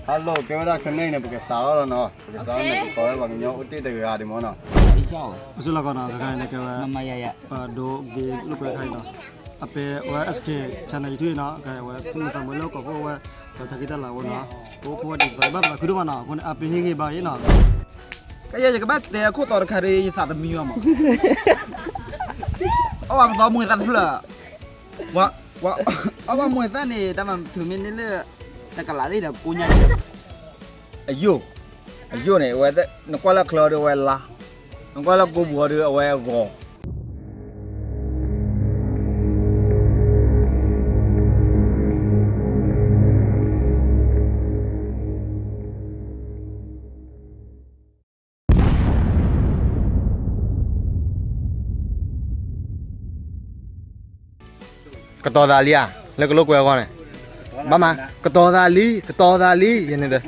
ဟဲလိၣ် ကဲဝဲဒၣ်ခဲန့ၣ်န့ၣ် ပကစးထီၣ်လီၤနီၤ, ပကစးထီၣ်န့ၣ် ပကိးဝဲပှၤကညီအိၣ်တ့ၢ်တဂၤဒံးမ့ၢ်နီၤ. အဆူၣ်လီၤကီးနီၤ, ခဲခါအံၤန့ၣ် ကဲဝဲ ပဒိဂ့ၤလိာ်ကွဲခါအံၤနီၤ, အပ့ၤဝဲ SK channel YouTube နီၤ, ကဲဝဲသူၣ်မုာ်သးမုာ်လၢကီၢ်ခိၣ်ဝဲ ပှၤတၢ်က့တၢ်လၤဝဲနီၤ, ပအိၣ်ဖှိၣ်ဝဲဒ်သိးဘၣ်ပသးခုဒိၣ်မးနီၤ, အဃိန့ၣ် အပ့ၤဟ့ၣ်ဂံၢ်ဘါအံၤနီၤ. ကဲယဲ ယကဘၣ်တဲအခိၣ်တီတခါဒီး ယသးတမံဘၣ်မး, အီၣ်ဘၣ်ပသီမူသးတဖျၢၣ်, အီၣ်ဘၣ်မူသးန့ၣ် တၢ်မၤထုးမ့ၢ်န့ၢ်လၢ တကလးလံဒီးကိးညါ, အယိၣ်, အယိၣ်န့ၣ် အဝဲ နကွၢ်လၢချၢဒီးအဝဲလါ, နကွၢ်လၢကိးပူၤဒီးအဝဲဂီၤ. ကတီၤသးလံဧါ, လၢကလိာ်ကွဲအဂီၢ်န့ၣ်, ဘၣ်မး, ကတီၤသးလံ, ကတီၤသးလံ, ယန့ၣ်ဒီ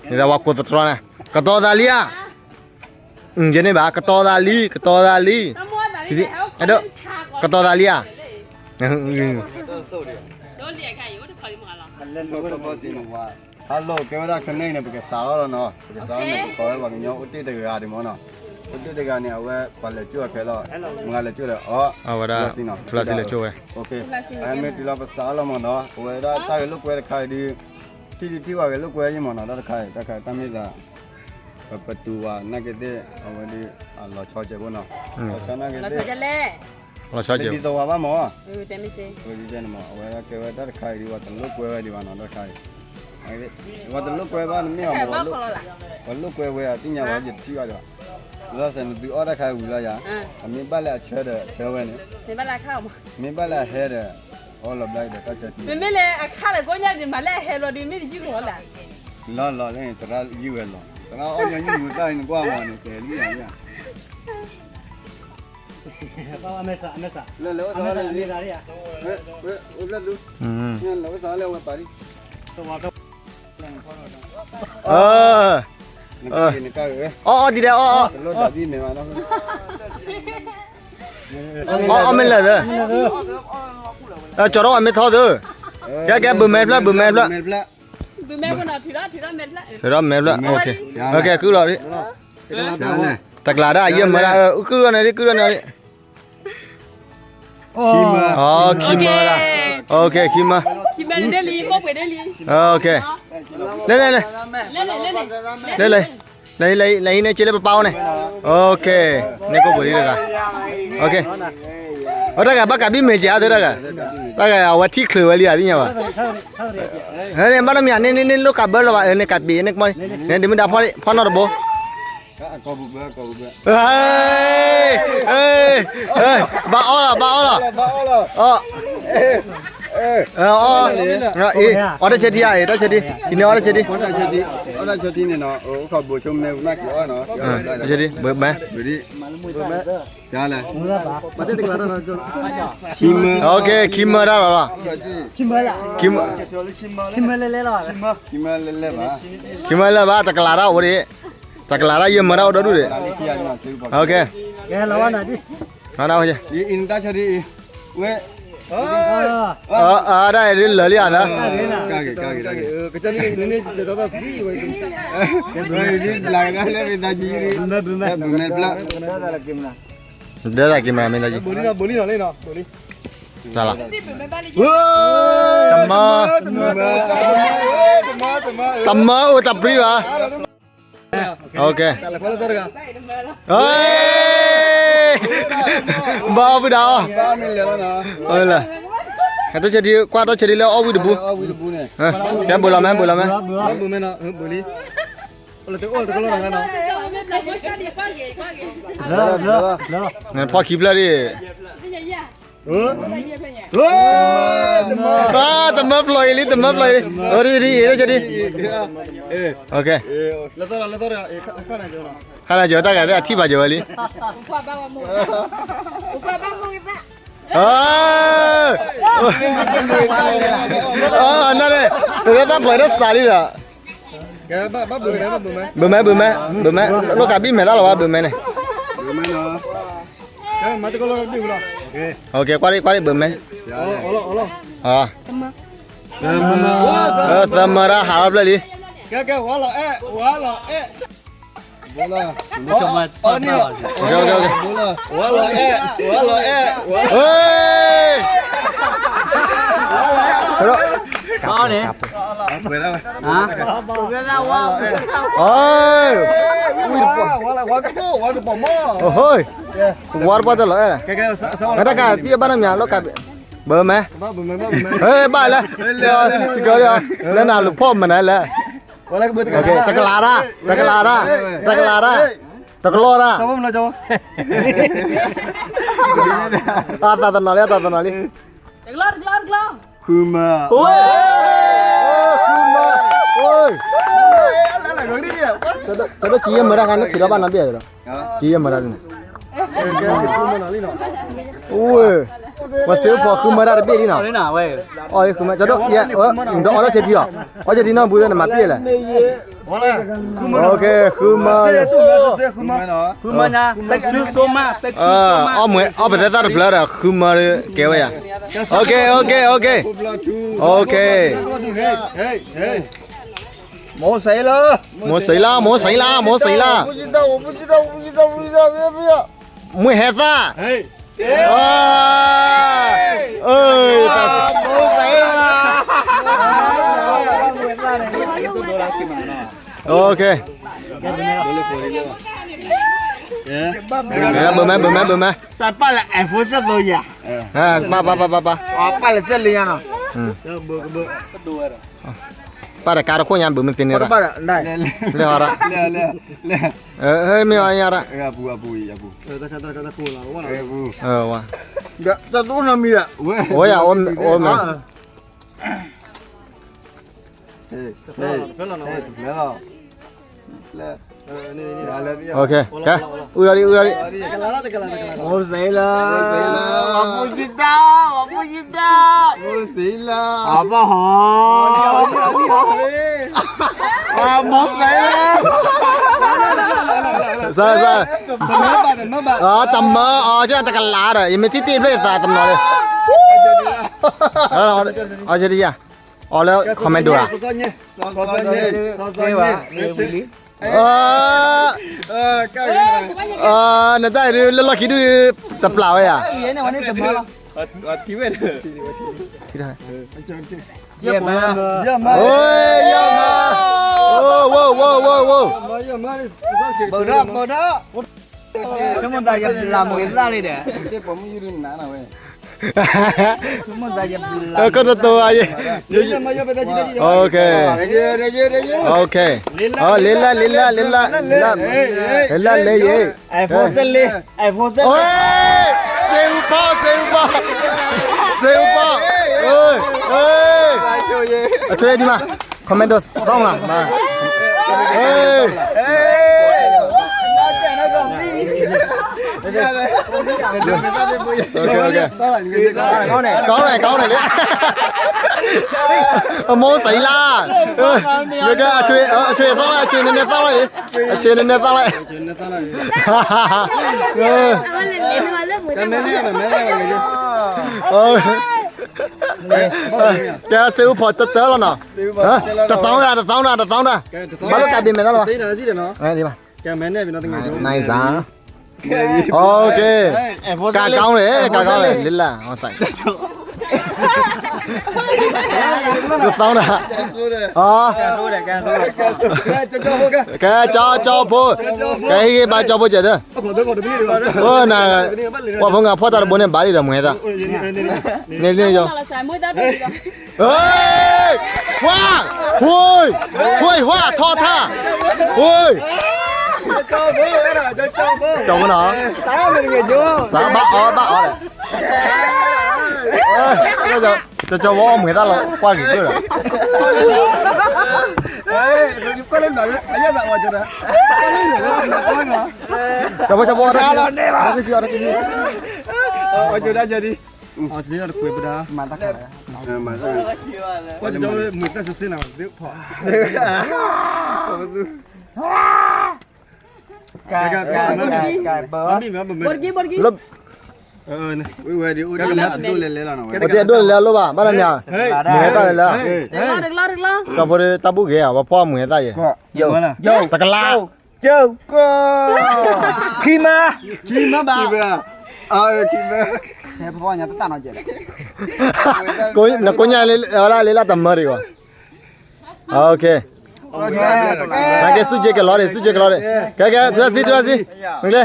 း, ယဝဲကိးသတြီန့ၣ်, ကတီၤသးလံဧါ, ယန့ၣ်ဘၣ်, ကတီၤသးလံ, ကတီၤသးလံ, အဲၣ်ဒိး, ကတီၤသးလံဧါ. ဟဲလိၣ် ကဲဝဲဒၣ်ခဲန့ၣ်န့ၣ် ပကစးထီၣ်လီၤနီၤ, ပကစးထီၣ်န့ၣ် ပကိးဝဲပှၤကညီအိၣ်တ့ၢ်တဂၤဒံးမ့ၢ်နီၤ, အိၣ်တ့ၢ်တဂၤန့ၣ် အဝဲပှၤလဲၤကၠိၣ်အခဲလီၤ, မုၢ်ဂၤလဲၤကၠိၣ်ဒီး အီၣ်, ဝဲဒၣ်, ဖျါစံလဲၤကၠိၣ်ဝဲ, အမ့ၢ်တုၤလီၤပစးထီၣ်လီၤမ့ၢ်နီၤ, အဝဲဒၣ်တၢ်ဂဲၤလိာ်ကွဲတခါအံၤဒုး, ထံၣ်ဒုးထံၣ်ဝဲဂဲၤလိာ်ကွဲယံမ့ၢ်နီၤ, တၢ်တခါအံၤ တၢ်ခါတၢ်မ့ၢ်သး ပပတူၤဝဲနာ်က့သ့ၣ် အဝဲဒၣ် အလီၤဆီကဲးဖိနီၤ, လီၤဆီနာ်က့သ့ၣ်, လီၤဆီကဲး, ဒ်သိးဝဲဘၣ်မး, အဝဲဒၣ်ကဲဝဲတၢ်တခါအံၤဒုး ပှၤတလိာ်ကွဲဝဲဒံးဘၣ်နီၤ, တၢ်တခါအံၤ, ပှၤတလိာ်ကွဲဘၣ်နမ့ၢ်အီၤမး, ပှၤလိာ်ကွဲဝဲအသ့ၣ်ညါဘၣ် ယတထံၣ်ဘၣ်ဒီး, လီၤစဲးနသုအီၣ်တၢ်ခါအံၤဝံၤလီၤယၤ, အမ့ၢ်ဘၣ်လၢအဆၢဒီးဆၢဝဲန့ၣ်, မ့ၢ်ဘၣ်လၢအဟဲဒီး အီၣ်လီၤဘျါဒီးတၢ်ဆၢထံ, မ့မ့ၢ်လၢအခါလၢကိးညါဒံး မၤလၢအဟဲလီၤဒံး မ့ၢ်တယုၢ်လီၤလဲၣ်, လီၤလီၤလၢသရၣ်ယုၢ်ဝဲလီၤ, သရၣ်အီၣ်ညီနုၢ်မူသၣ်နကွၢ်မးန့ၣ် တဲလံယၤ, လၢလၢအိၣ်သးလၢ, အိၣ်ဘျၢၣ်ဒူ, လၢအိၣ်သးလၢဝဲပာ်လံ, အီၣ်အီၣ်ဒ်လဲၣ်အီၣ်အီၣ်, အီၣ်အီၣ်မ့ၢ်လၢာ်သၢ, ကၠီထီၣ်ဝဲမ့ၢ်ထီၣ်သၢ, ကဲကဲ ဘုးမဲဖျၢၣ် ဘုးမဲဖျၢၣ်, ထုးထီၣ်မဲဖျၢၣ်, ကဲကုၢ်လီၤ, တကလးဒၣ်ယဲၢ်မၢဒၣ်, ကုၢ်လီၤန့ၣ်ဒ် ကုၢ်လီၤန့ၣ်ဒ် ခံမၢ, ခံမၢဒၣ်, ခံမၢ, လဲၤလဲၤလဲၤ, လဲၤလဲၤ, လဲၤဟံးန့ၢ်က့လၢပပၢ်အိၣ်န့ၣ်, န့ၢ်ကိၣ်ပူၤလံတဂၤ, အတၢ်ဂၤဘၣ်ကးဘံၣ်မဲာ်က့ၤအါသၢတၢ်ဂၤ, တၢ်ဂၤအဝဲထံၣ်ချုးဝဲလံဧါသ့ၣ်ညါဘၣ်, ဘၣ်နီတမံၤန့ၣ် န့ၢ်လိၣ်ကးဘၢလီၤဘၣ်, န့ၢ်ကးပ့ၤန့ၣ်ကမီၤ, န့ၢ်ဒ်မုၢ်ဒါဖီနီၣ်တဘိ ဘၣ်အီၣ်လီၤ ဘၣ်အီၣ်လီၤ, အီၣ်တၢ်ဆၢထံဧါ, အတၢ်ဆၢထံ, ဟံးန့ၢ်အီၣ်တၢ်ဆၢထံ, အီၣ်တၢ်ဆၢထံန့ၣ်နီၤ, တၢ်ဆၢထံ, ဘုးမဲ, ခံမၢဒၣ်လီၤလီၤ, ခံမၢလဲၣ်လဲၣ်ဘၣ်, တကလးတၢ်အိၣ်ဒံး, တကလးတၢ်ယဲၢ်မၢဒၣ်အိၣ်ဒီဒူၣ်ဒံး, ဝဲ, အဒၣ်အံၤဒ်လၢာ်လံဧါသၢ, ဒၢသးက့ၤမးမ့ၢ်သးက့ၤ, တမၢ, တမၢအိၣ်တၢ်ပြံဘၣ် ဘၣ်အီၣ်ဘုဒၣ်အီၣ်, တၢ်ဆၢထံ ကွၢ်တၢ်ဆၢထံလၢအီၣ်ဝံၣ်တဘူး, ကဲဘုးလီၤမဲ ဘုးလီၤမဲ, ဖီၣ်ခံဖျၢၣ်ဒံး တမၢပျီၢ်အံၤလံ တမၢပျီၢ်အံၤလံ, တၢ်ဆၢထံ, ခါနၤကၠီၤတၢ်ဂၤသ့ၣ်အထံၣ်ဘၣ်ကၠီၤဝဲလံ, နန့ၣ် ပသ့ၣ်တၢ်ပျီၢ်တစးလံဒီး, ဘုးမဲ ဘုးမဲ ဘုးမဲ လိၣ်ကးဘံၣ်မဲာ်တၢ်လီၤဘၣ် ဘုးမဲန့ၣ်, ကွၢ်ဒံး ကွၢ်ဒံး ဘုးမဲ, သမၢရၣ်ဟးလီၤဖျၢၣ်လံ. ကဲ ကဲ ဝါလီၤအဲၣ် ဝါလီၤအဲၣ်. ဝါလီၤအဲၣ် ဝါလီၤအဲၣ်. ဟ့ၣ် န့ၣ် ဝါတပှၢ်တလီၤအဲၣ်, ဝါတပှၢ်တလီၤအဲၣ်, တၢ်ကးတံၢ်အဘၣ်နီတမံၤ လီၤကး, ဘၢမဲ, ဟ့ၣ် ဘၣ်လၢ, စကၢလၢနၤလူၤဖီၣ်မနုၤလဲၣ်, တကလးတၢ်, တကလးတၢ်, တကလးတၢ်, တကလီတၢ်, အသးတနီၤလံ အသးတနီၤလံ. တကလီ တကလီ တကလီ. ဃုမၢ, ဃုမၢ, တဒိၣ်ကံယဲၢ်မၢတၢ်ခါန့ၣ် ထံၣ်ဒီးဘၣ်နီတဘ့ၣ်ဒီး, ကံယဲၢ်မၢတၢ်န့ၣ်, ဝဲ, ပှၤစ့အိၣ်ဖီဃုမၢတၢ်တဘ့ၣ်လံနီၤ, အီၣ်ဃုမၢ, ဒီးအီၣ်လၢဆဲးထံအီၤ, အီၣ်ဆဲးထံနီတဘျီဒီးနမၤပ့ၢ်လဲၣ်. ဃုမၢ, ဃုမၢ, အီၣ်မ့ၢ်အီၣ်ပသဲသၣ်တဖျၢၣ်ဒီး ဃုမၢကဲဝဲယၤ, အိၣ်ခ့ အိၣ်ခ့ အိၣ်ခ့, အိၣ်ခ့. မိၢ်စံလါ, မိၢ်စံလါ, မိၢ်စံလါ, မိၢ်စံလါ, မ့ၢ်ဟဲသၣ်, အိၣ်ခ့, ဘၢၣ်မဲ ဘၢၣ်မဲ ဘၢၣ်မဲ, တၢ်ပာ်လၢ iPhone စက်သုံးရာ, ပာ် ပာ် ပာ် ပာ် ပာ်လၢစက်လေးရာနီၤ, ပာ်တကါတခိၣ်ညါ ဘုးမ့ၢ်သ့န့ၣ်ရၣ်, လၢဟီရၣ်, မ့ၢ်ဟီညါရၣ်, ဝဲ, အူဒီးဒံး အူဒီးဒံး, မိၢ်စံလါ, မိၢ်စံလါ, အဘၣ်ဟီ, မိၢ်စံလါ, စၢ်, စၢ်, တမၢ, အီၤ တကလးဒီး ယမ့ၢ်ထံၣ်တ့ၢ်ဖျၢၣ်ယသးတနီၤလံ, အီၤလၢ comment ဒိၣ်ဧါ, နတၢ်အံၤဒုး လၢလီၢ်ခံဒုး တပျးဝဲယၤ, ထံၣ်တၢ်, ယမါ, ဝိ, ဝိ, ဝိ, ဝိ, ဆိကမိၣ်သးယဘျးမိၢ်က့ၤသၣ်လံဒီး, ဆိကမိၣ်သးယဘျး, ကတတိၤအယဲ, လ့လၢ, လ့လၢ, လ့လၢ, လ့လၢ, လ့လၢ, လ့လၢ, လ့လၢ, လ့လၢ, iPhone စက်လေး, iPhone စက်လေး, စ့အူဖီ, စ့အူဖီ, စ့အူဖီ, အထွေဒံးမး, comment ဒိၣ်သီမး, ကောင်းတယ် ကောင်းတယ်လေ, အမိၢ်စံလါ, အထွေ, အထွေသီလၢ, အထွေနည်းနည်းသီလၢ, အထွေနည်းနည်းသီလၢ, ကဲစ့အူဖီတတၢလီၤနီၤ, တသောင်းတၢ်, တသောင်းတၢ်, တသောင်းတၢ်, ဘၣ်လၢကးဘ့ၣ်မဲာ်သၣ်လီၤ, နစံး, ကဲကောင်းတယ်, ကောင်းတယ်, လ့လၢ, တသောင်းတၢ်, ကဲကၠီကၠီဖိ, ကဲဟ့ၣ်ဂ့ၤဘါကၠီဖိစဲးဒၢ, ပှၤဖိငါဖီၣ်တၢ်တဘိန့ၣ် ဘၣ်လံဒီးမုၢ်ဟဲသၣ်, န့ၣ်န့ၣ်, ဟ့ၣ်, ဟွါ, ဟွံ, ဟွံ, ဟွါ, ထီၣ်ထါ, ဟွံ, ကၠီဖိနီၤ, ဘၣ်အီၣ်ဘၣ်အီၣ်ဒီး, ကၠီဖိအီၣ်မုၢ်ဟဲသၣ်လီၤ, ကွၢ်က့ၤကၢၢ်ဒီး ကၠီဖိ ကၠီဖိ, အီၣ်ကၠီဒၣ်ကၠီဒံး, အီၣ်ကၠီဒၣ်ကၠီဒံး, မၤတၢ်ခါ, မၤတၢ်ခါ, ကၠီဖိမုၢ်တၢ်စ့စ့နၤ, ကဲ, ကဲ, ကဲ, ကဲ, ဘိကံ, ဘိကံ, ဝဲဒၣ် အိၣ်တ့ၢ်အဒိၣ်လဲၤလဲၤလီၤ ဘၣ်တၢ်မ့ၢ်ဧါ, မုၢ်ဟဲသၣ်လဲၤလီၤ, ကၠီဖိတၢ်ဘူၣ်ဂ့ၤဧါ, ပှၤဖီၣ်မုၢ်ဟဲသၣ်ယဲၢ်, တကလး, ခံမၢ, ခံမၢဘၣ်, နကိးညါလၢ လၢလၢတမၢဒံးဂီၢ် နာ်က့ စူၢ်က့ၤကလီဒံး စူၢ်က့ၤကလီဒံး, ကဲကဲ ထုးစံ ထုးစံ, မ့ၢ်ကျဲ,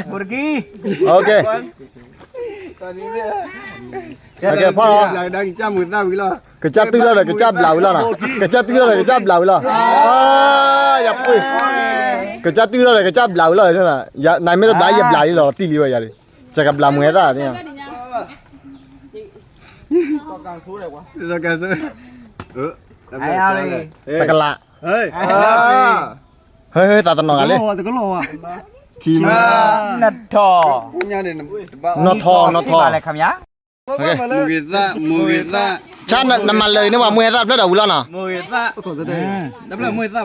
ကဲ, ကဲဖီၣ်လီၤ, ကစၢ်တုၤလီၤဒီး ကစၢ်ဘျးဝံၤလီၤနီၤ, ကစၢ်တုၤလီၤဒီး ကစၢ်ဘျးဝံၤလီၤ, ယပှ့ၤ, ကစၢ်တုၤလီၤဒီး ကစၢ်ဘျးဝံၤလီၤ, နမ့ၢ်တဘျး ယဘျးလံလီၤ တံၢ်လံဝဲယၤလံ, ကစၢ်ကဘျးမုၢ်ဟဲသၣ်သ့ၣ်ညါ တကလး, ဟဲ သးတနီၤဂၤလံ, နီၣ်ထီၣ်နီၣ်ထီၣ်, ဆၣ်နမၤလၢာ်အံၤန့ၢ်ပှၤမုၢ်ဟဲသၣ်ဖျၢၣ်ဒီးဝံၤလီၤနီၤ, ကွၢ်ဂ့ၤ ကွၢ်ဂ့ၤ, မ့ၢ်သးယံၤ မ့ၢ်သးယံ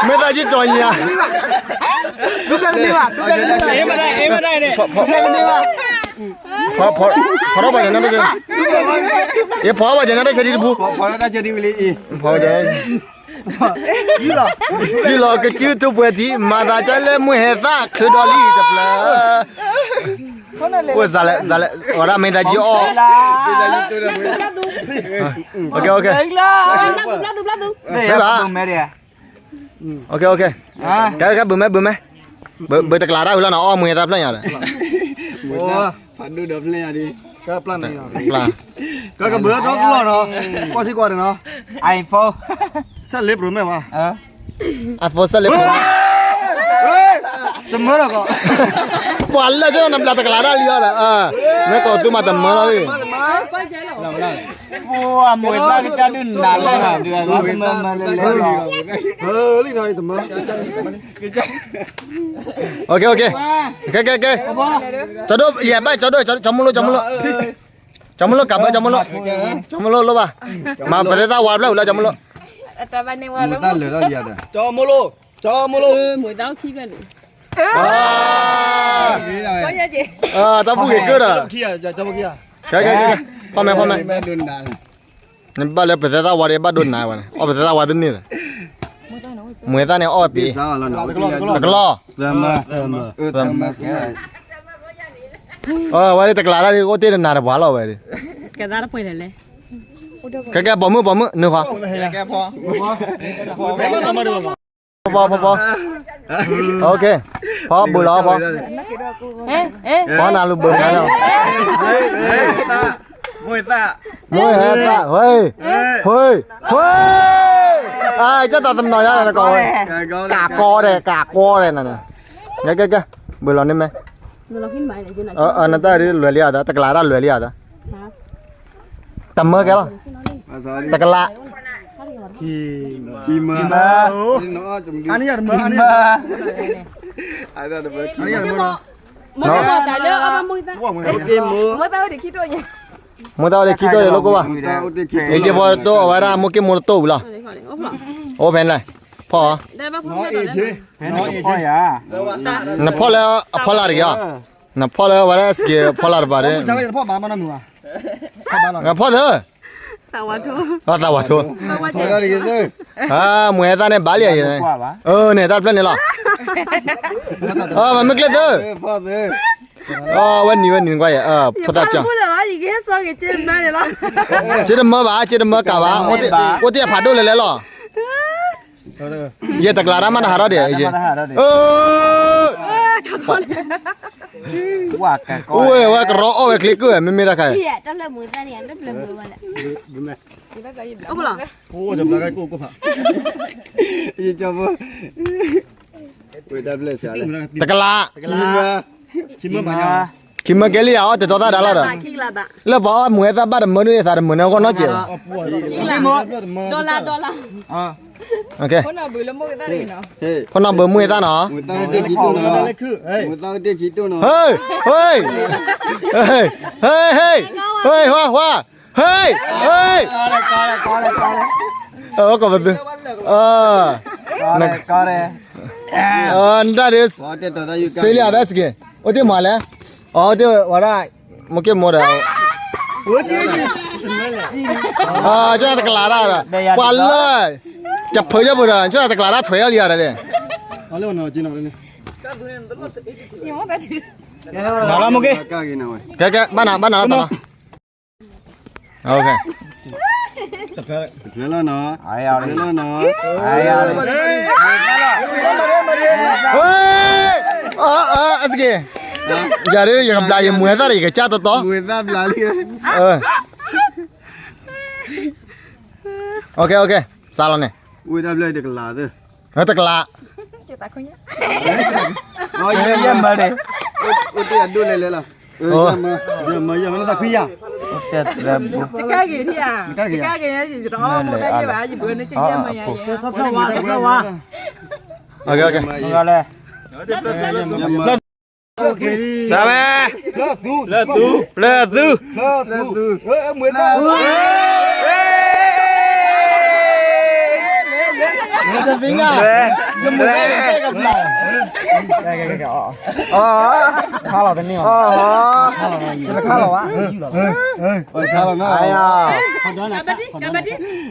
ၤတီၤညါ, ဖီထီၣ်ပှၤညါန့ၣ်, ယဖီထီၣ်ပှၤညါန့ၣ်တဆၢဒံတပူၤ, ဖီထီၣ် ယုၢ်လီၤကစုထူပှဲၤထံ မၤသးကၢလၢမုၢ်ဟဲသၣ်ချုးဒီးလံတဖျၢၣ်, အိၣ်လဲၤလဲၤ ဝဲဒၣ်မ့ၢ်သးယံၤအီၣ်, ကဲ ဘုးမဲ ဘုးမဲ, ဘုးတကလးတၢ်ဝံၤလီၤနီၤ အီၣ်မုၢ်ဟဲသၣ်ဖျၢၣ်ညါဒီး ကဘုးဒီကလီၢ်နီၤ, ကွၢ်ထံကွၢ်န့ၣ်နီၤ, iPhone ဆယ့်လေး Pro Max ဝဲ, iPhone ဆယ့်လေး Pro Max, တမၢဒီးကီး, ပှၤလၢဆၢနဘျးတကလးတၢ်လံအီၤဒီး, မ့ၢ်ကီးသုမၤတမၢလီၤ, မုၢ်ဟဲသၣ်ကစၢ်ဒုးနၤလၢနၤဒုးအဂီၢ်မၢမၢလဲၤလဲၤလီၤ, ကဲ ကဲ ကဲ, ကၠီဒိၣ် ယဲၢ်ဘၣ် ကၠီဒိၣ် ကၠီမူလိ ကၠီမူလိ, ကၠီမူလိ ကးဘၢ ကၠီမူလိ, ကၠီမူလိလိၣ်ဘၣ်, မၤပသဲသၣ်ဝါတဖျၢၣ်ဝံၤလီၤ ကၠီမူလိ, ကၠီမူလိ, ကၠီမူလိ, တၢ်ဘူၣ်ဂ့ၤကၢၢ်ဒီး, ကဲ ကဲ ကဲ ဖီၣ်မဲ ဖီၣ်မဲ နဘၣ်လၢပသဲသၣ်ဝါဒီး ဘၣ်ဒိနၤဝဲန့ၣ် အီၣ်ပသဲသၣ်ဝါတန့ၢ်ဒီး, မုၢ်ဟဲသၣ်န့ၣ်အီၣ်ပ့ၤ, တကလီၢ်, ဝဲဒၣ်တကလးတၢ်ဒ် အိၣ်တ့ၢ်တနၤတပှၤလီၤဝဲဒၣ်, ကဲ ကဲ ပိာ်မုၣ် ပိာ်မုၣ် နုာ်ဃီ ဖီ ဖီ ဖီ ဖီ ဖီ ဘုးလီၤ ဖီ ဖီနၤလူၤဘုးနၤလီၤ, မုၢ်ဟဲသၣ် ဟ့ၣ် ဟ့ၣ် ဟ့ၣ်, ကၢ်တၢ်တနီၤညါ နကိးဝဲ, ကးကီဒဲး ကးကီဒဲးနၤန့ၣ်, ကဲ ကဲ ကဲ ဘုးလီၤန့ၣ်မ့ၢ်, နတၢ်ဒ်လွဲၤလံအသး တကလးတၢ်လွဲၤလံအသး တမၢကဲလီၤ, တကလး, ခံမၢ, ခံမၢ, မိၢ်သၣ်အိၣ်ဒံးခံတိၢ်န့ၣ်, မိၢ်သၣ်အိၣ်ဒံးခံတိၢ်န့ၣ် လိၣ်ကိၢ်ဘၣ်, ယက့ဖိတတိၢ်အဝဲဒၣ် မိၢ်က့မိၢ်တတိၢ်ဝံၤလီၤ, အိၣ်ဖဲန့ၣ်, ဖီ နဖီၣ်လၢအဖီလာ်တဂ့ၤ, နဖီၣ်လၢအဝဲဒၣ်စက့ဖီလာ်တပၤဒီး, နဖီၣ်သၢ, သးဝးထိ, မုၢ်ဟဲသၣ်န့ၣ်ဘၣ်လံ, န့ၣ်တၢ်တဖျၢၣ်န့ၣ်လီၤ, မ့မ့ၢ်ကျဲသၢ, ဝဲနံၤဝဲနံၤကွၢ်ယဲ, ဖိသၣ်ကၢ်, က့တမၢဘၣ် က့တမၢကးဘၣ်, အိၣ်တ့ၢ်အဖးဒိၣ်လဲၤလဲၤလီၤ ယဲတကလးတၢ်မၤတဟးထီၣ်ဒံး, အိၣ်ဝဲ ဝဲကရီအီၣ်ဝဲချ့ကၢၢ် မ့မ့ၢ်တၢ်ခါ, တကလး, ခံမၢကဲလံယၤအီၣ်တတီသၣ်ဒါလီၤဒီး, လၢပှၤအီၣ်မုၢ်ဟဲသၣ်ဘၣ်တမၢန့ၣ် သးတမုာ်န့ၣ်အဂီၢ်နီတစဲးဘၣ်, ဖိနီၢ်ဘုးမုၢ်ဟဲသၣ်နီၤ, ဟ့ၣ်, ဟ့ၣ်, ဟ့ၣ်, ဟ့ၣ်, ဟ့ၣ်, ဟ့ၣ်, ဟ့ၣ်, ဟ့ၣ်, ဟ့ၣ်, ဟ့ၣ်, ဟ့ၣ်, ဟဲ ဟဲ အိၣ်ကီၢ်ပသူ နတၢ်ဒ် စ့လံ အသးစက့ အိၣ်တ့ၢ်မၤလဲၣ် အိၣ်တ့ၢ်ဝဲဒၣ် မိၢ်က့ၢ်မိၢ်ဒီး ကတကလးတၢ်ဒီး ပှၤလၢ ကဖုယဲၢ်ပူၤဒီး ကတကလးတၢ်ထွဲအီၤလံဒီး နလီၤမိၢ်က့ၢ် ကဲ ကဲ ဘၣ်နၤ ဘၣ်နၤလီၤတၢ်လီၤ ဖျဲလီၤနီၤ ဖျဲလီၤနီၤ အစက့ ယၤဒ် ယကဘျးယမူၤသၣ်ဒီး ယကစၢ်တီတီ မူၤသၣ်ဘျးလံ စးလီၤန့ၣ် ဝံၤတဘျီတကလးသၢ တကလး ယဲမၤဒၣ် အိၣ်တ့ၢ်အဒိၣ်လဲၤလဲၤလီၤ ယမၤ ယမၤ ယမၤ နသးခွံယၤ တကါဂ့ၤထံဧါ တကါဂ့ၤ ယတအီၣ်ဖိတၢ်ယဲၢ်ဘၣ် ယဘၢန့ၣ်ကယဲၢ်မၤယၤယဲ ဆီဖျီဝါ ဆီဖျီဝါ စးဝဲ ဖျၢၣ်သူ ဖျၢၣ်သူ ဖျၢၣ်သူ မွေးသား တသ့ၣ်ညါ ယမွေးသားကဘျါ ခါလီၤတန့ၢ်အီၤ ခါလီၤဝဲ ခါလီၤနီၤ ကဘဒံ ကဘဒံ က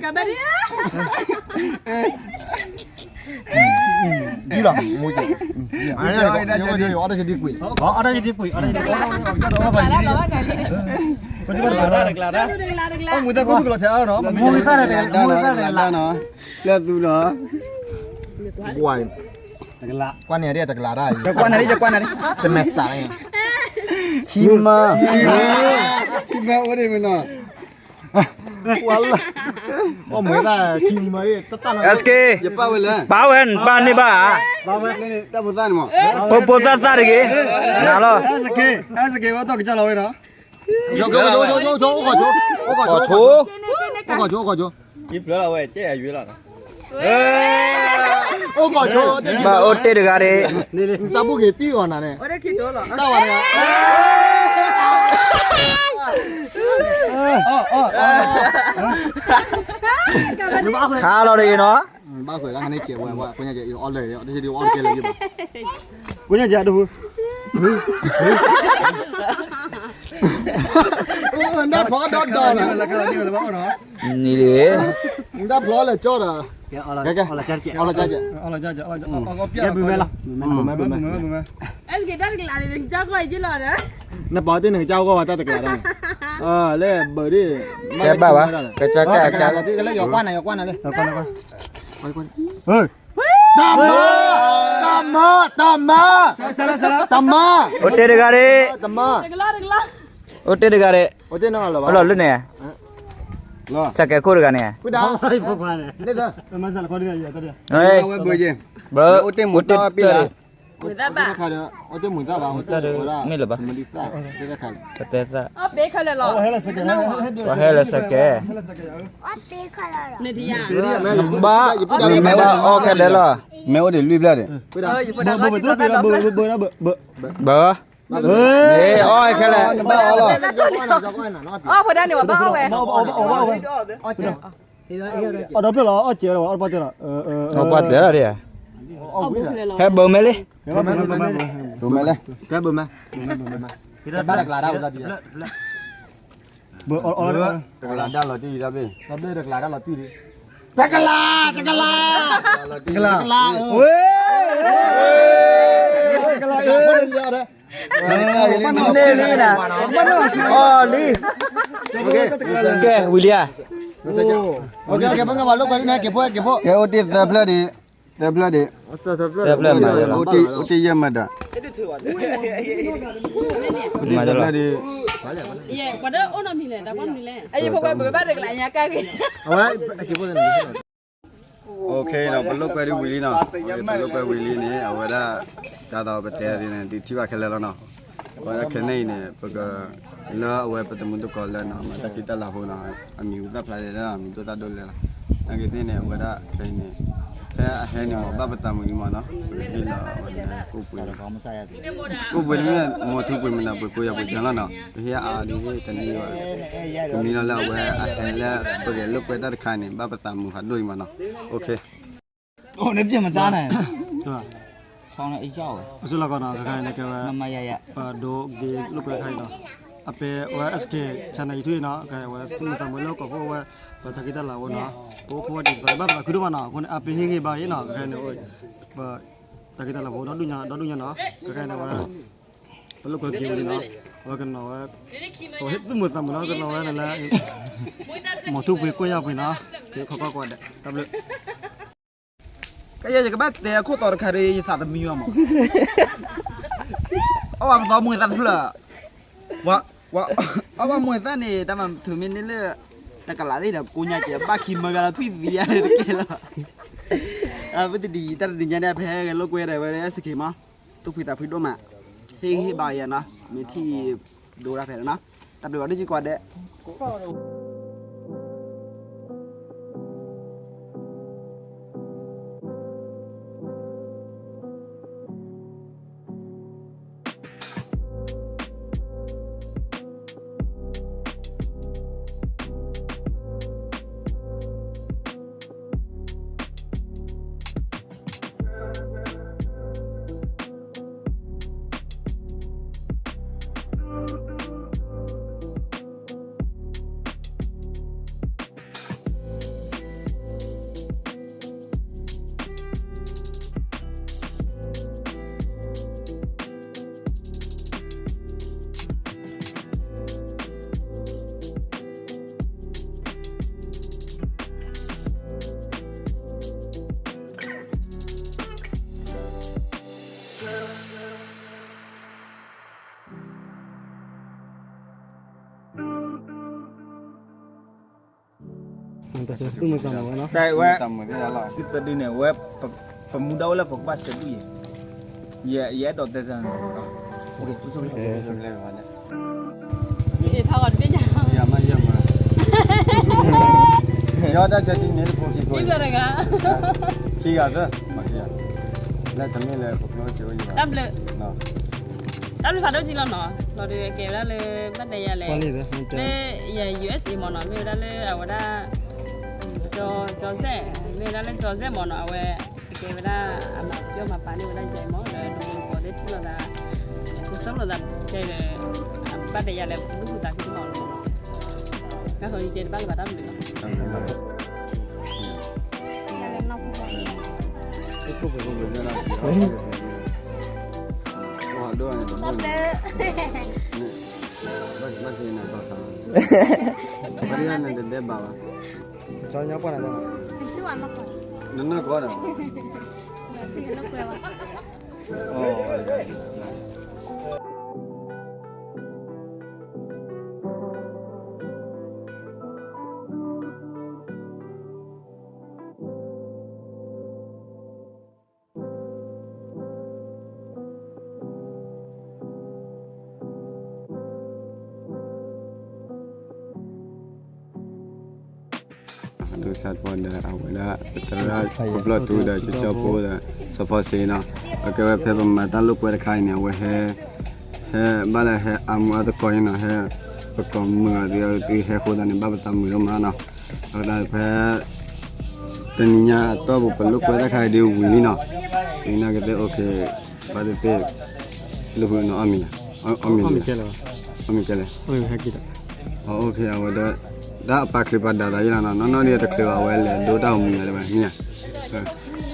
ဘဒံ ယူၢ်လီၤ မူက့ၢ် အီၣ်တၢ်ယဒံကွံာ် အီၣ်တၢ်ယဒံကွံာ် အီၣ်တၢ်ယဒံကွံာ် မူက့ၢ် မူက့ၢ် မူက့ၢ် လၢသူဒီး ကွၢ်န့ၣ်ဒ်တကလးတၢ် ကွၢ်န့ၣ်ဒ် ကွၢ်န့ၣ်ဒ် တမဲာ်စး ခံမၢ ခံမၢအိၣ်ဒ်မနီၤ ပှၤလၢ ပှၤမွဲၤသၣ်ခံမၢ တတၢ်နီၤ SK ပာ်ဝဲ ပာ်န့ၢ်ဘၣ် ပဖိသၣ်သၣ်တဂ့ၤ နၤလီၤ SK SK ဝဲတၢ်ကစၢ်လီၤဝဲနီၤ အိၣ်ခိးဆိ အိၣ်ခိးဆိ အိၣ်ခိးဆိ အိၣ်ခိးဆိ အိၣ်ခိးဆိ အိၣ်ခိးဆိ ဘၣ်အိၣ်တ့ၢ်တဂၤဒ့ၣ် နတၢ်ဘူၣ်က့ၤတံၢ်အီၤနၤန့ၣ် တၢ်ဝဲတဂၤ ခါလီၤတဂ့ၤနီၤ ဘၣ်ဃုာ်ဒၣ်န့ၣ်ကဲဝဲ ကွၢ်ညါကဲအီၣ်လၢာ် တၢ်ဆံးဒံးအီၣ်တကဲလၢာ်ယဘၣ် ကွၢ်ညါကဲဒိၣ် နတၢ်ဖျီဒီဒီး နံၤလံ နတၢ်ဖျီလၢာ်ကၠီဒီး အီၣ်လၢာ်ကၠီကဲ ဘုမဲလီၤ ဘုမဲ ဘုမဲ နပာ်တ့ၢ်နကစၢ်ဂီၢ်ဝဲတၢ်တကျးတၢ်န့ၣ် လၢဘၢၣ်ဒ် ကဲဘၣ်ဘၣ် ကစၢ်ကဲ ကလၢယကွၢ်နၤ ယကွၢ်နၤလံ တၢ်မၢ တၢ်မၢ တၢ်မၢ တၢ်မၢ အိၣ်တ့ၢ်တဂၤဒ့ၣ် တၢ်မၢ အိၣ်တ့ၢ်တဂၤဒ့ၣ် အိၣ်လၢန့ၣ် စကဲခိၣ်တဂၤန့ၣ် ဘၢ အိၣ်တ့ၢ်မူၤတၢ်ဘၣ် မ့ၢ်လၢၤဘၣ် ပတဲသၣ် ပှၤဟဲလၢစကဲ ဘၣ် မ့ၢ်ဘၣ်အီၣ်ခဲလၢာ်လီၤ မ့ၢ်အိၣ်ဒံးလွံၢ်ဘျီဒံး ဘၢ မ့ၢ်အီၣ်ခဲလၢာ် အီၣ်ဖဲဒၣ်န့ၣ်ဝဲဘၣ်အီၣ်ဝဲ အီၣ်ဒီဖျၢၣ်လီၤ အီၣ်စဲးလီၤ အီၣ်တပှၢ်တဲလီၤ အီၣ်ပှၢ်တဲလီၤဒ် ဟဲဘၢမဲလံ ဘၢမဲလံ ဘၢမဲ ဘၢမဲ ဘၢမဲ တကလးဒၣ်လီၤတံၢ်ဒၣ်ဘ့ၣ် တကလး တကလး တကလး တကလး တကလး န့ၣ်လံနၤ အီၣ်လံ ကဲ ဝံၤလံဧါ ကဲ အိၣ်တ့ၢ်သၢဖျၢၣ်ဒံး သၢဖျၢၣ်ဒံး သၢဖျၢၣ်မၤလီၤ အိၣ်တ့ၢ်ယဲၢ်မၤဒၣ် မၤလီၤ အဝဲ ပလိာ်ကွဲဒ်ဝံၤလံနီၤ ပလိာ်ကွဲဝံၤလံန့ၣ် အဝဲဒၣ် တၢ်သးပတဲသ့န့ၣ် ဒုးထံၣ်ဘၣ်ခဲလၢာ်လီၤနီၤ အဝဲဒၣ်ခဲန့ၣ်အံၤန့ၣ် ပက လၢအဝဲပတမုၢ်တကိးလၢနီၤ မၤတၢ်ခံတၢ်လၤဟိနီၤ အမံၤဟူသၣ်ဖျါဒဲးလီၤ မံၤဒိၣ်သၣ်ဒိၣ်လဲၣ်လီၤ နာ်က့သ့ၣ်န့ၣ် အဝဲဒၣ်ခဲအံၤန့ၣ် ဖဲအဟဲန့ၣ်မ့ၢ် ဘၣ်ပသးမုာ်ဒံးမးနီၤ, ပကဟ့ၣ်လီၤအဝဲန့ၣ် ကိၣ်ပှ့ၤ, ကိၣ်ပှ့ၤန့ၣ်မ့ၢ် မီၤထူပှ့ၤမနုၤပှ့ၤ ကိးယၤပှ့ၤကၢလီၤနီၤ, ပဟ့ၣ်အါအါဒ်တန့ၢ်ဘၣ်, ကမ့ၢ်လီၤလၢအဝဲအဟဲလၢ ပကလဲၤလိာ်ကွဲတၢ်တခါန့ၣ် ဘၣ်ပသးမုာ်ဖးဒိၣ်ဒံးမးနီၤ, အိၣ်ခ့ အိၣ်န့ၣ် ပျဲၢ်မတါန့ၣ်, အစိလီၤကီးနီၤ, ခဲခါအံၤန့ၣ် ကဲဝဲ ပဒိးက့ၤလိာ်ကွဲခါအံၤနီၤ, အပ့ၤဝဲ SK channel YouTube နီၤ, ကဲဝဲသူၣ်မုာ်သးမုာ်လၢကီၢ်ဖိဝဲ ပတၢ်က့ၤတၢ်လၤဝဲနီၤ, ပအိၣ်ဖှိၣ်ဝဲဒ်သိးဘၣ်သးခုဒိၣ်မးနီၤ, အဃိန့ၣ် အပ့ၤဟ့ၣ်ဂံၢ်ဘါအံၤနီၤ, ခဲခါအံၤန့ၣ် ပတၢ်က့ၤတၢ်လၤဖိဒီဒူၣ်ညါ ဒီဒူၣ်ညါနီၤ, ခဲခါအံၤန့ၣ်ဝဲ ပလိာ်ကွဲက့ၤဝံၤလံနီၤ, အဝဲကနီၤဝဲ ပဟ့ၣ်သူၣ်မုာ်သးမုာ်နီၤ, ကနီၤဝဲန့ၣ်လၢ မီၤထူပှ့ၤ ကိးယၤပှ့ၤနီၤ, က့ၤခီကီၢ်ကိးဂၤဒဲး တၢ်ဘျုး ကယဲၢ်ယကဘၣ်တဲအခိၣ်တီတခါဒီး ယသးသမံဝဲမး, အီၣ်ဘၣ်ပသီမူၤသးတဖျၢၣ်, အီၣ်ဘၣ်မူၤသးန့ၣ် တၢ်မၤထုးမ့ၢ်န့ၢ်လၢ တကလးသ့ၣ်ဒီး ကိးညါကဲဘၣ်ခံမၢဂၤလီၤထွံၣ်သံယါတကဲလီၤ, ပတဒံးတၢ်တဒံးညါန့ၣ် ဖဲဂဲၤလိာ်ကွဲဒီးဝဲ SK မး, သူၣ်ဖှံသးဖှံဒိၣ်မး, ဟ့ၣ်ဂံၢ်ဟ့ၣ်ဘါယၤနီၤ, မ့ၢ်ထံၣ်ဒိတၢ်ဖဲနီၤ, တၢ်ဘျုးဘၣ်ဒိၣ်က့ၤကိးဂၤဒဲး တၢ်ဝဲ ဒ်သိးဒုန့ၣ် ဝဲ ပမူဒါအိၣ်လၢပကဘၣ်စဲးဘုၣ်ယဲ, ယအဲၣ်ဒိးတဲတၢ်န့ၣ်, ဖးဂီၤတဘ့ၣ်ညါ, ယတၢ်ဆၢထံန့ၣ်တဖိခံကိး, ခံဂၤသၢ, လၢတမ့ၢ်လၢပကျိၣ်စ့ဝဲယဘၣ်, တၢ်ဘျုး တၢ်ဘျုးဖးဒိၣ်က့ၤလီၤနီၤ, လီၤဒုးကဲဝဲဒၣ်လၢ ဘၣ်တဲယၤလဲၣ်, လၢယ ယူၢ်အ့ၣ်စ့မ့ၢ်နီၤ, မ့ၢ်ဝဲဒၣ်လၢအဝဲဒၣ် ကၠီစဲၣ်, မ့ၢ်ဝဲဒၣ်လၢကၠီစဲၣ်မ့ၢ်နီၤ, အဝဲ ကဲဝဲဒၣ်အမၤပျီမၤပာ်န့ၢ်ဝဲဒၣ်ယၤအံၤမ့ၢ် လၢဒိးမူကီးသ့ၣ်ထံၣ်လိာ်သး, ကဆိၣ်လိာ်သးတဲဒီး ဘၣ်တဲယၤလဲၣ် ပကသူၣ်ဖှံသးခုမးနီၤ, ကဲဃီယတဲတဘၣ်လၢၤဘၣ် တၢ်ဘျုးလီၤ. နနၢ်ကီၢ်ဒီး ဒိဆၣ်ပီဒီး အဝဲဒၣ် သရၣ်ခိၣ်ဖျီၣ်ထူဒီး ကၠီကၠီဖိဒီး စီၤဖီစ့နီၤ, အကဲဝဲဖဲပမၤတၢ်လိာ်ကွဲတခါအံၤန့ၣ် အဝဲဟဲ ဟဲဘၣ်လၢဟဲအါမူအါသကိးအံၤနီၤ, ဟဲ ပကိးမုာ်အီၤ သုဟဲဃိသးန့ၣ် ဘၣ်ပသးမုာ်ဒိၣ်မးနီၤ, အဝဲဒၣ်ဖဲ တနံၤညါအတီၢ်ပူၤ ပလိာ်ကွဲတၢ်ခါအံၤဒ်ဝံၤလံနီၤ, ဒ်န့ၣ်ကသ့ၣ် အိၣ်ခ့ ဘၣ်သ့ၣ်သ့ၣ် လၢဃုနီၤ အီၣ်မ့ၤယၤ, အီၣ်မ့ၤလံ, အီၣ်မ့ၤကဲလဲၣ်, အဝဲဒၣ် တၢ်အပာ်ချ့ပာ်ဒၣ်သးယဲလီၤနီၤ, နီၢ်နီၢ်ဒ်တချုးဘၣ် အဝဲလဲၤဒိတၢ်မူယၤလၢၤဘၣ်န့ၣ်ဧါ,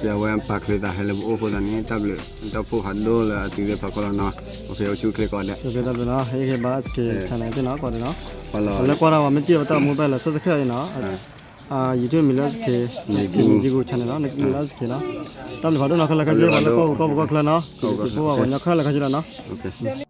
ကဲအဝဲပာ်ချ့သးဟဲလၢပအိၣ်ဃိသးန့ၣ် တၢ်ဘျုး တၢ်ဖှိၣ်ဖးဒိၣ်လၢအသုသ့ၣ်ဖးခီလီၤနီၤ, အိၣ်ဆူၣ်အိၣ်ချ့ကိးဂၤဒဲး, တၢ်ဘျုးနီၤ, ဟဲက့ၤဘၣ် SK channel သ့ၣ်နီၤ ကိးဂၤဒဲးနီၤ, လၢကွၢ်တၢ်ဝဲမ့ၢ်တံၢ်ဝဲတၢ်မူဘဲလၢ subscribe အံၤနီၤ YouTube မံၤလၢ SK, SK မံၤကံၢ်ပူၤ channel နီၤ, နကမံၤလၢ SK နီၤ, တၢ်ဘျုးဖးဒိၣ်နီၤ, ခဲလၢာ်ခဲဆ့ ပှၤလၢကီၢ်ပူၤကီၢ်ပူၤကီၢ်ချၢနီၤ, စံးဘျုးစံးဖှိၣ်ပှၤကညီခဲလၢာ်ခဲဆ့လီၤနီၤ, အိၣ်ခ့